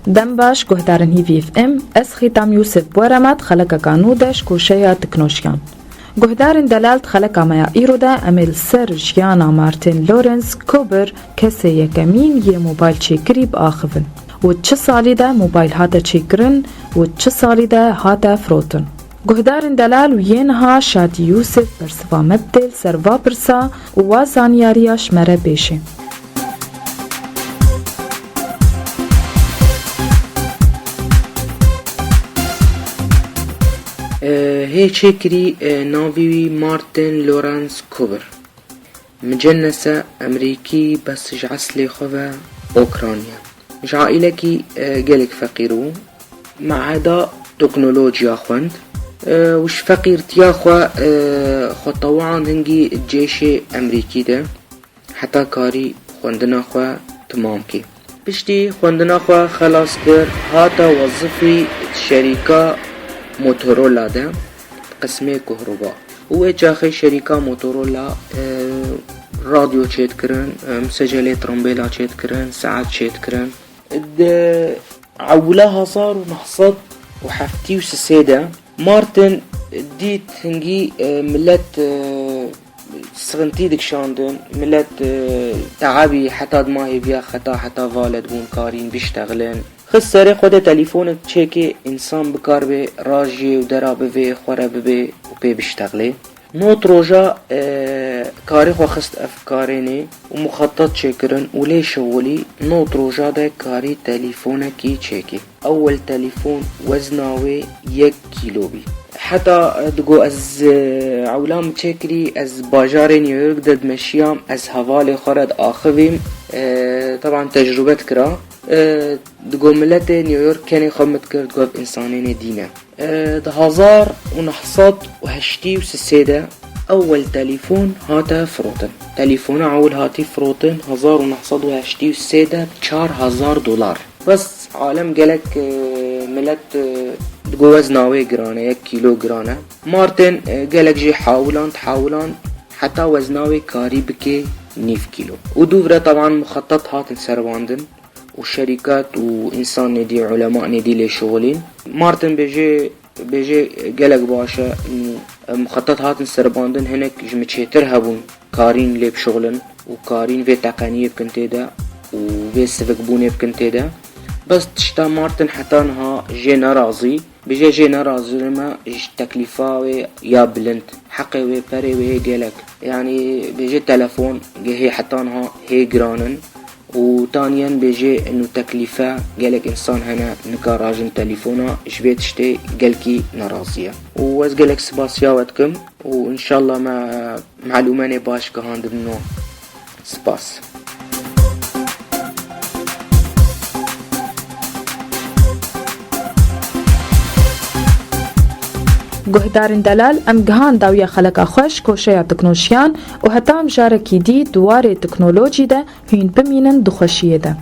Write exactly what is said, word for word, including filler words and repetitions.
Dem baş, guhdarên Hîvî F M, ez Xîtam Yûsif bi we re me di xelekeka nû de ji koşeya teknoşiyan. Guhdarên delal, di xeleka me ya îro de em ê li ser jiyana Martin Lawrence Kober, kesê yekemîn yê mobayl çêkirî, biaxivin û di çi salî de mobayl hate çêkirin û di çi salî de hate firotin. Guhdarên delal û yê niha, Şadî Yûsif bersiva me bidê li ser va pirsa û wa zanyariya ji me re bêje. E, hê çêkirî, e, navê wî Martin Lawrence Kober. Micennese Emerîkî, bes ji eslê xwe ve Okraniye. Ji aîlekî, e, gelek feqîr bû. Meheda teknolojiya xwend, e, û ji feqîrtiya xwe, e, xwe tewan hingî cêşê Emerîkî de heta karî xwendina xwe timam kê. Piştî xwendina xwe xelas kir, hate wezifî şerîka Motorola de, qismê kuhruba. Û wê çaxê şerîka Motorola, e, radyo çêdikirin, e, misecelê trombêla çêdikirin, saet çêdikirin. Di ewila hezar û neh sed û heftê û sê de Martin dît hingî, e, milet, e, sixintî dikişandin, milet, e, teabî heta dima hêviya xeta, heta valed bûn karîn biştexilin. Xist serê xwe de telîfonek çêkê însan bikarbê rajiyê û dera bivê, xwe re bibê û pê biştexilê. Not roja, e, karê xwe xist ev karênê û muxetat çêkirin û lê şewilî not roja de karî telîfonekî çêkê. Ewil telîfon wezna wê yek kîlo bî. Heta, e, digo ez, e, ewla min çêkirî, ez bajarê New York de dimeşiyam, ez hevalê xwe re diaxivîm, e, teban tecrube dikira. E, digo miletê New York kenê xwe mit kir, digo ev însanênê dî ne. E, di hezar û neh sed û heştê û sê de ewil telîfon hate firotin. Telîfona ewil hatî firotin hezar û neh sed û heştê û sê de bi çar hezar dolar. Bes alem gelek, e, milet, e, digo wezna wê giran e, yek kîlo giran e. Martin, e, gelek jê hawiland, hawiland, heta wezna wê karî bike nîv kîlo. Û dûv re teban muxetat hatin serbandin û şerîkat û însanê dî, ulemanê dî lê şixulîn. Martin bêje, bêje gelek baş e. Muxetat hatin serbandin, hinek ji min çêtir hebûn karîn lê bişuxulin û karîn vê teqeniyê bikin tê de û vê sivikbûnê bikin tê de. Bes tişta Martin heta niha jê nerazî. Bêje jê nerazî me ji teklîfa wê ya bilind. Heqê wê, perê wê hê gelek. Yanî bêje telefon hê heta niha hê giran in. Û tanî yen bêjê nû teklîfe gelek însan hene nika rajin telîfona, ji vê tiştê gelkî nerazî ye. Û ez gelek spasiya we dikim û înşallah me melûmenê baş gihandibino. Spas. Guhdarên delal, em gihan dawiya xeleka xwe ji koşeya teknoşiyan û heta em carekî dî di warê teknolojî de hûn bimînin di xweşiyê de.